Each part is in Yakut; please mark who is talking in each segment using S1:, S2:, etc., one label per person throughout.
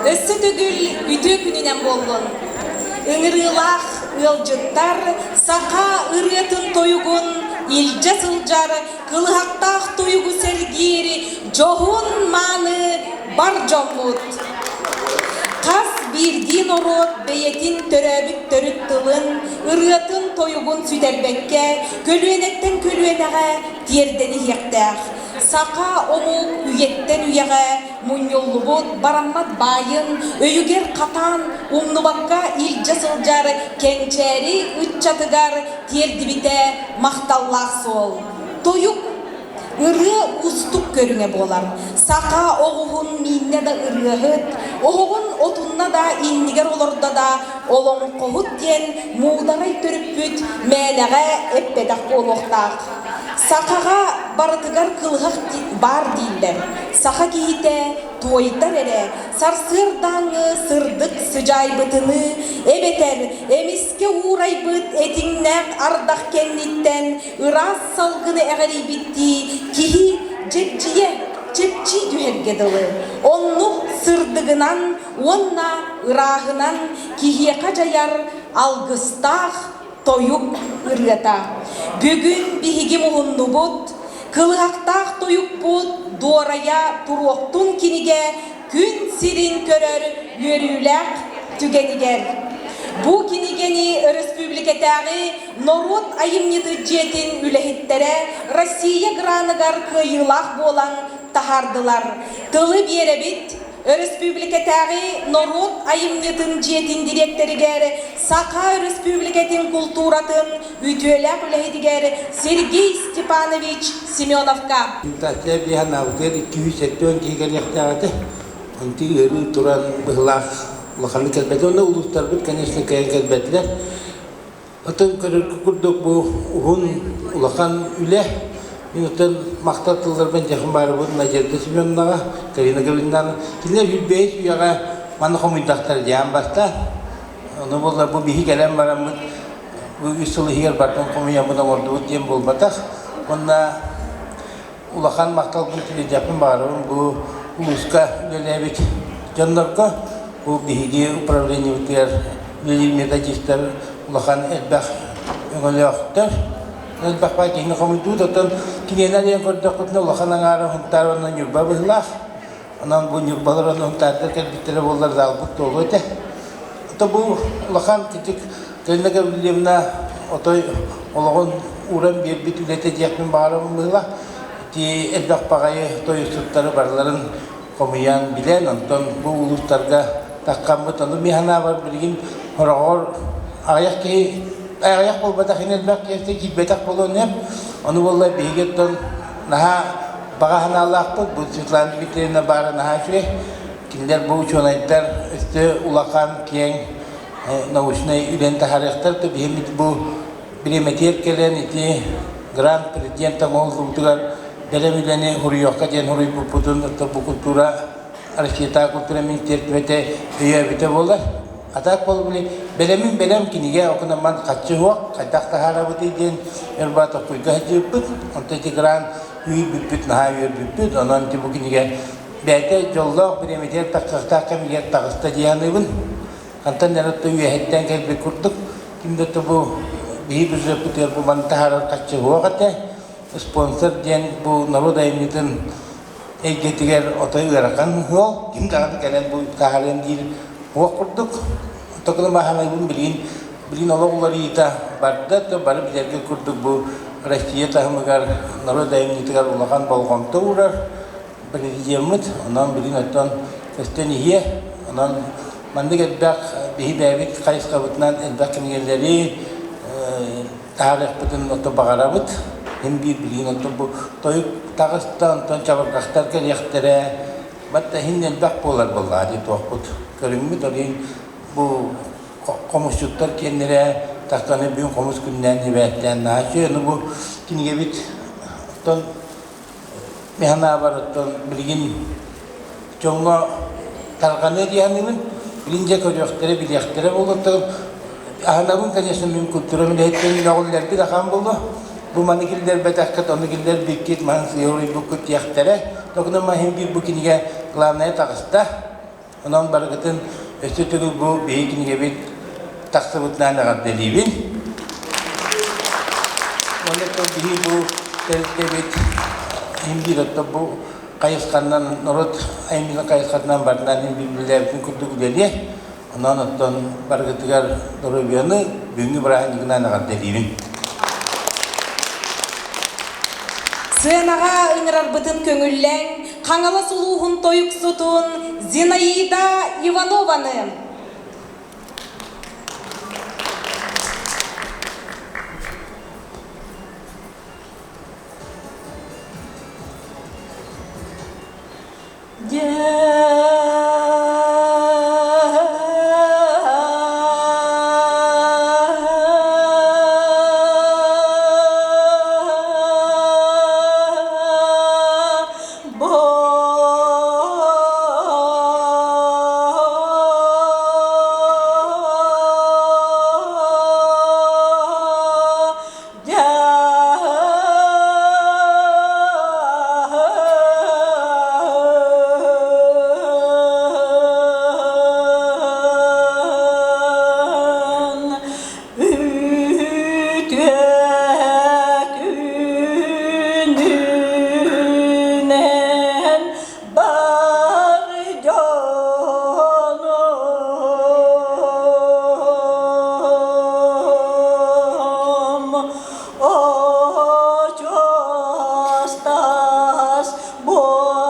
S1: Өссө төгүл үтүө күнүнэн буоллун! Ыҥырыылаах ыалдьыттар саха ырыатын-тойугун илдьэ сылдьар кылыһахтаах тойугу сэргиир дьоһун-мааны бар дьоммут! Хас биирдии норуот бэйэтин төрөөбүт төрүт тылын, ырыатын-тойугун сүтэрбэккэ, көлүөнэттэн көлүөнэҕэ тиэрдэн иһиэхтээх. Саха омук үйэттэн үйэҕэ мунньуллубут бараммат баайын өйүгэр хатаан умнубакка илдьэ сылдьар кэнчээри ыччатыгар тиэрдибитэ махталлаах суол. Тойук ырыа уустук көрүҥэ буолар. Саха оҕуһун мииннэ да ырыаһыт, оһоҕун отунна да иннигэр олордо да олоҥхоһут диэн муударай төрүппүт мээнэҕэ эппэтэх буолуохтаах. Сахаҕа барытыгар кылыһах баар дииллэр. Саха киһитэ туойдар эрэ сарсыардааҥҥы сырдык сыдьаайбытыныы эбэтэр эмискэ уурайбыт этиҥнээх ардах кэнниттэн ыраас салгыны эҕэрийбиттии киһи дьэбдьийэ чэпчии түһэргэ дылы. Оннук сырдыгынан уонна ырааһынан киһиэхэ дьайар алгыстаах тойук ырыата. Бүгүн биһиги муһуннубут, кылыһахтаах тойукпут дуорайа туруохтун кинигэ күн сирин көрөр үөрүүлээх түгэнигэр. Бу кинигэни өрөспүүбүлүкэтээҕи норуот айымньыты дьиэтин үлэһиттэрэ Россия граныгар кыайыылаах буолан таһаардылар. Тылы биэрэбит Өрөспүүбүлүкэтээҕи норуот айымньытын дьиэтин дириэктэригэр, Саха Өрөспүүбүлүкэтин култууратын үтүөлээх үлэһитигэр Сергей Степанович Семеновка.
S2: Презентация биһанаабытыгар 270 киһи кэлиэхтээх этэ. Онтун ыарыы туран быһылаах улаханнык кэлбэтэ. Онно улуустарбыт, конечно, кыайан кэлбэтилэр. Оттон көрөргө курдук бу уһун улахан үлэ. Мин оттон махтал тылларбын дьэхин баарыбын Надежда Семеновнаҕа, Карина Гавриловнаҕа. Кинилэр 25 үйэҕэ маны хомуйдахтар диэн барта. Ону буоллар бу биһи кэлэн бараммыт бу үс сыл иһигэр бартан хомуйаммыт оҥордубут диэн буолбатах. Уонна улахан махталбын тириэрдиэхпин баҕарабын бу улууска үлэлээбит дьоннорго, бу биһиги управлениебытыгар үлэлиир методистар улахан элбэх өҥөлөөхтөр. Элбэх баай киһини хомуйдубут, оттон киниэнэ диэн көрдөхпүтүнэ улахан аҥаара Сунтаар уонна Ньурба быһыылаах. Онон бу Ньурбалар уонна Сунтаардар кэлбиттэрэ буоллар заалбыт туолуо этэ. Ото бу улахан кичик Галина Гаврильевна отой олоҕун ууран биэрбит үлэтэ диэхпин баҕарабын быһыылаах. Ити элбэх баҕайы тойуксуттары барыларын хомуйан билэн, онтон бу улуустарга таххаммыт. Ону мин санаабар билигин хороҕор аҕыйах киһи аҕыйах буолбатах ини элбэх киһи киирбэтэх буолуон сөп. Ону буолла биһиги оттон наһаа баҕа санаалаахпыт. Бу Светлана Дмитриевна баара наһаа үчүгэй. Кинилэр бу учуонайдар өссө улахан, киэҥ научнай үлэни таһаарыахтар да биһимит бу бириэмэтигэр кэлэн ити грант президент оҥоһуллубутугар бэлэм үлэни хуруйуохха диэн хуруйбуппутун бу культура Россиятааҕы культура министиэристибэтэ өйөөбүтэ буолар. А так бол били бэлэмин бэлэм кинигэ окунамман хаччы суох хайдах таһаарабытый диэн өр токкуйга сылдьыбыппыт. Онтон ити грант үүйбүппүт наһаа үөрбүппүт. Онон ити бу кинигэ бэйэтэ дьоллоох бириэмэтигэр тахсыахтаах кэмигэр таҕыста дии саныыбын. Хантан эрэ үөһэттэн кэлбит курдук, ким да бу биһи бюджеппытыгар бу маны таһаарар харчы суох этэ. Спонсор диэн бу норуот айымньытын эйгэтигэр отой ыарахан суол. Ким даҕаны кэлэн бу таһаарыам диир суох курдук. Токуну маһанайбын билигин билигин олох уларыйыыта барда, то бары билэргэ курдук бу Россия таһымыгар норуот айымньытыгар улахан болҕомто уурар. Президеммит, онон билигин оттон көстөн иһиэ. Онон маннык элбэх биһи бэйэбит хайысхабытынан элбэх кинигэлэри таһаарыахпытын ото баҕарабыт. Син биир билигин оттон бу тойук таҕыста, онтон чабырҕахтар кэлиэхтэрэ. Батта иһин элбэх буолар буоллаҕа дии туохпут. Көрүҥмүт ол иһин бу хомусчуттар киэннэрэ тахтаны бүгүн хомус күннээн ибээттээн наһаа үчүгэй. Ону бу кинигэбит оттон Мин санаабар, оттон билигин дьоҥҥо тарҕаныа дии саныыбын. Билигин дьэ көрүөхтэрэ, билиэхтэрэ буолуо. Аһынабын, конечно, мин культура үлэһиттэрин мөҕүллэрбит ахан буолуо. Бу маны киллэрбэтэххит, ону киллэрбиккит, маны сыһыарыйбыккыт диэхтэрэ. Токуна маһин биир бу кинигэ главное таҕыста. Онон барыгытын өссө төгүл бу биһи кинигэбит тахсыбытынан эҕэрдэлиибин. Уонна биһи бу тэрилтэбит иһин биир оттон бу хайысханан норуот айымньытын хайысхатынан барытынан иһин биир үлэлээбитин курдук үлэлиэ. Онон оттон барыгытыгар доруобуйаны бүгүҥҥү бырааһынньыгынан эҕэрдэлиибин.
S1: Сыанаҕа ыҥырарбытын көҥүллэҥ Хаҥалас улууһун тойуксутун Зинаида Иванованы.
S3: Үтүө күнүнэн бар дьонум очуостас буоламмын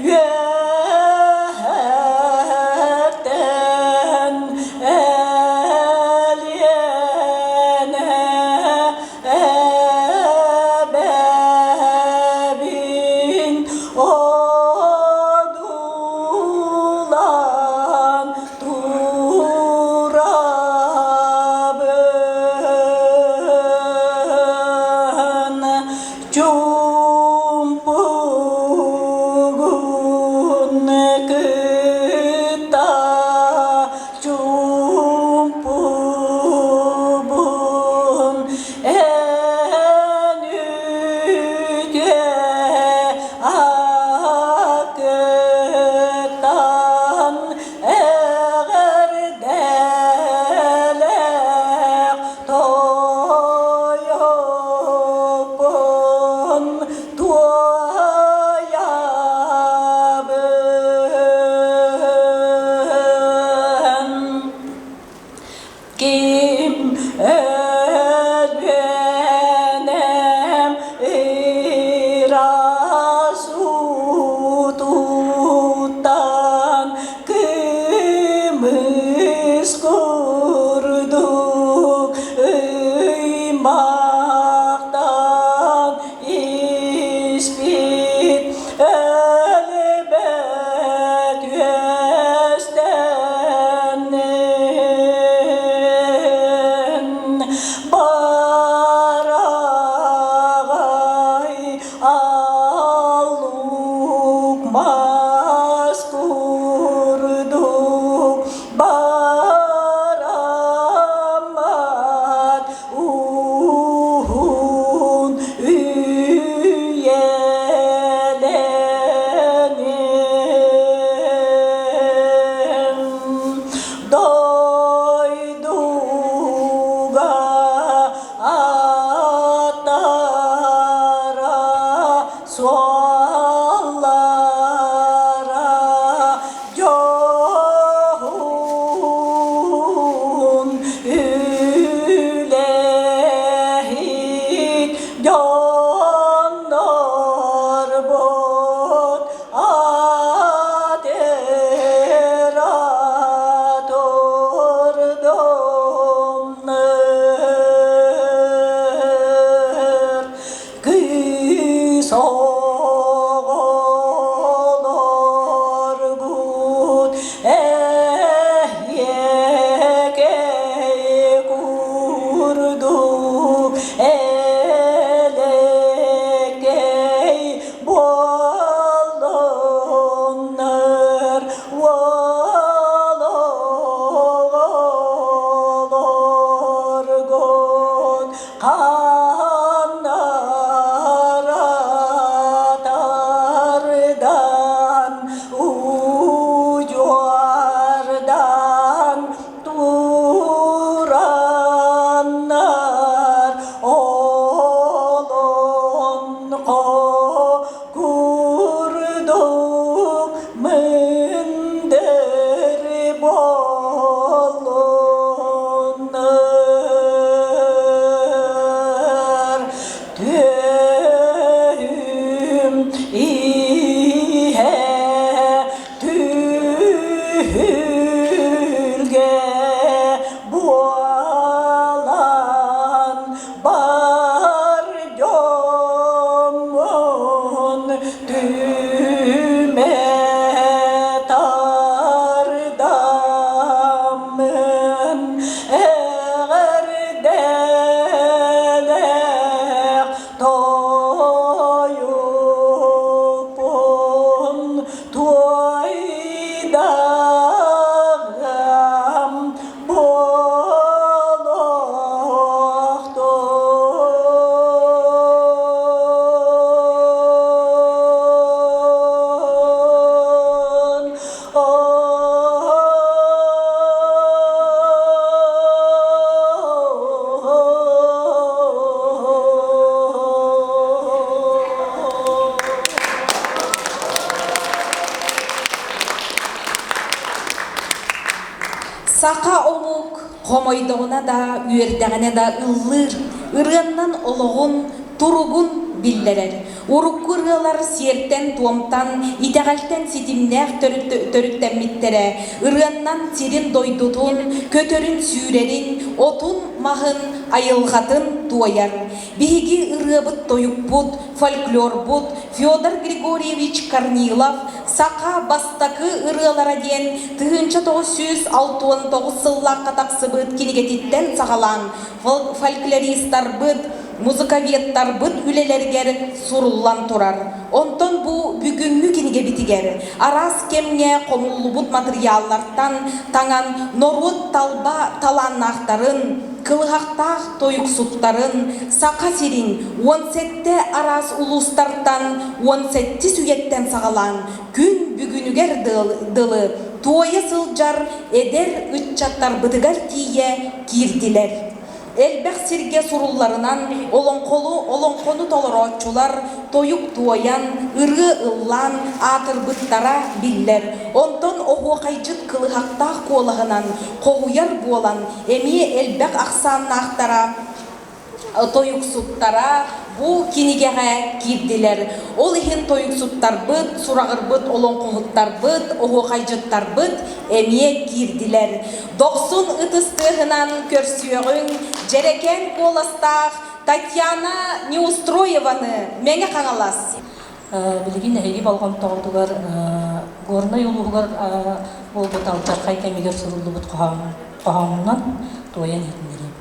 S3: үөһэттэн Элиэнэ эбэбин одуулаан турабын чуумпугун кытта чуумпубун эн үтүө акыттан эҕэрдэлээх тойукпун туойабын. Ким өлүөнэм ыраас уутуттан кымыс курдук ыймахтан испит өлбөт үөстэнин бараҕай аллук мас курдук бараммат уһун үйэлэнин дойдуга аттара суоллара дьоһун үлэһит дьоннорбут аатыра турдуннар. Кыыс
S1: Саха омук хомойдоҕуна да, үөрдэҕинэ да ыллыыр, ырыаннан олоҕун, туругун биллэрэр. Урукку ырыалар сиэртэн-туомтан, итэҕэлтэн ситимнээх төрүттэммиттэрэ, ырыаннан сирин-дойдутун, көтөрүн-сүүрэрин, отун-маһын, айылҕатын туойар. Биһиги ырыабыт-тойукпут, фольклорбут Федор Григорьевич Корнилов «Саха бастакы ырыалара» диэн 1969 сыллаахха тахсыбыт кинигэтиттэн саҕалаан фольклористарбыт, музыковедтарбыт үлэлэригэр суруллан турар. Онтон бу бүгүҥҥү кинигэбитигэр араас кэмҥэ хомуллубут матырыйааллартан таҥан норуот талба талааннаахтарын, кылыһахтаах тойуксуттарын Саха сирин 17 араас улуустартан 17 үйэттэн саҕалаан күн бүгүнүгэр дылы туойа сылдьар эдэр ыччаттарбытыгар тиийэ киирдилэр. Элбэх сиргэ сурулларынан олоҥхолу олоҥхону толорооччулар тойук туойан, ырыа ыллаан аатырбыттара биллэр. Онтон оһуохайдьыт кылыһахтаах куолаһынан хоһуйар буолан эмиэ элбэх ахсааннаахтара тойуксуттара бу кинигэҕэ киирдилэр. Ол иһин тойуксуттарбыт, сураҕырбыт олоҥхоһуттарбыт, оһуохайдьыттарбыт эмиэ киирдилэр. Дохсун ытыс тыаһынан көрсүөҕүҥ дьэрэкээн куоластаах Татьяна Неустроеваны, Мэҥэ Хаҥалас.
S4: Билигин эһиги болҕомтоҕутугар Горнай улууһугар буолбут алдьархай кэмигэр суруллубут хоһоонунан туойан иһитиннэриэм.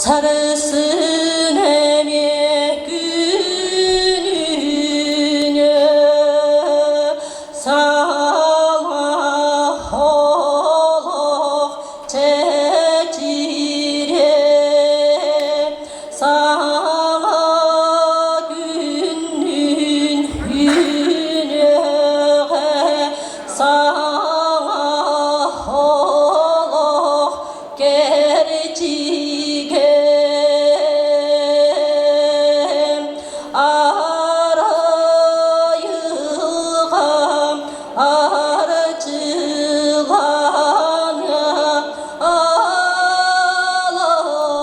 S4: Сарсын эмиэ күнүнэ саҥа олох чэчирэ саҥа күннүүн үүнүөҕэ саҥа олох кэрчигэ арайылҕам арчылана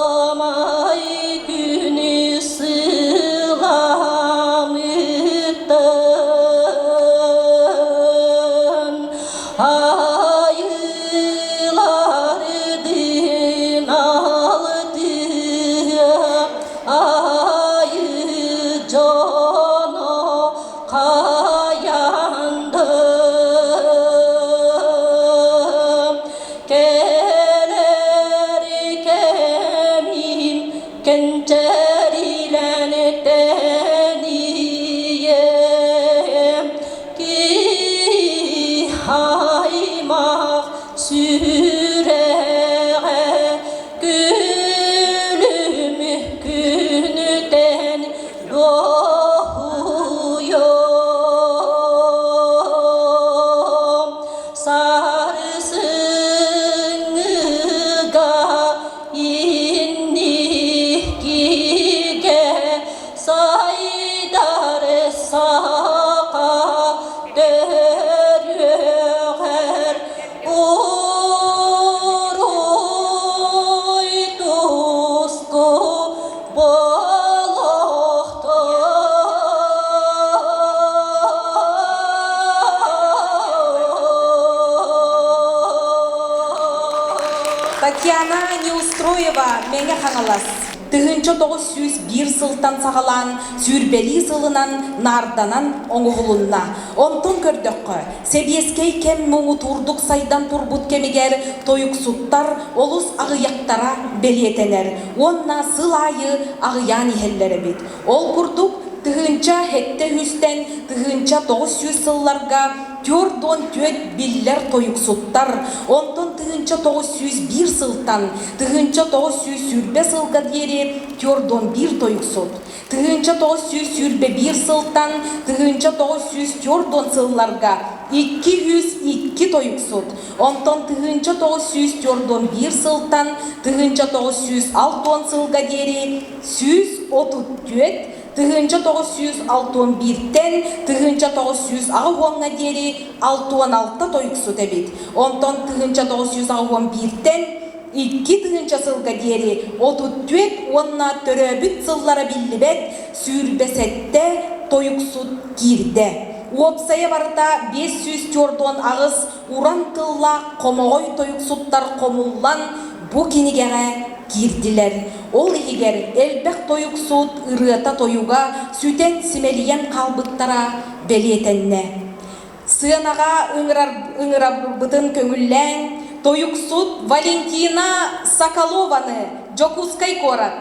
S4: аламай күнү сыламыттан Айылардын алтыа, айы дьоно хайандым. Кэлэр кэмим кэнчэрилэн тэнием, Аймах сүрэҕэ күлүм күнүтэн дуоһуйуом сарсыҥҥыга инникигэ сайдар саха төрүөҕэр уруй туску болохтор.
S1: Татьяна Неустроева, Мэҥэ Хаҥалас. 1901 сылтан саҕалаан сүүрбэлии сылынан наарданан оҥоһулунна. Онтон көрдөххө, сэбиэскэй кэм муҥутуурдук сайдан турбут кэмигэр тойуксуттар олус аҕыйахтара бэлиэтэнэр уонна сыл аайы аҕыйаан иһэллэр эбит. Ол курдук, 1700-тэн 1900 сылларга 44 биллэр тойуксуттар, онтон 1901 сылтан 1920 сылга диэри 41 тойуксут, 1921 сылтан 1940 сылларга 202 тойуксут, онтон 1941 сылтан 1960 сылга диэри 134 1961-тэн 1980-ҥа диэри 66 тойуксут эбит. Онтон 1981-тэн 2000 сылга диэри 34 уонна төрөөбүт сыллара биллибэт 27 тойуксут киирдэ. Уопсайа барыта 548 уран тыллаах хомоҕой тойуксуттар хомуллан бу кинигэҕэ киирдилэр. Ол иһигэр элбэх тойуксут ырыата-тойуга сүтэн-симэлийэн хаалбыттара бэлиэтэннэ. Сыанаҕа ыҥырарбытын көҥүллээн, тойуксут Валентина Соколованы Дьокуускай куорат.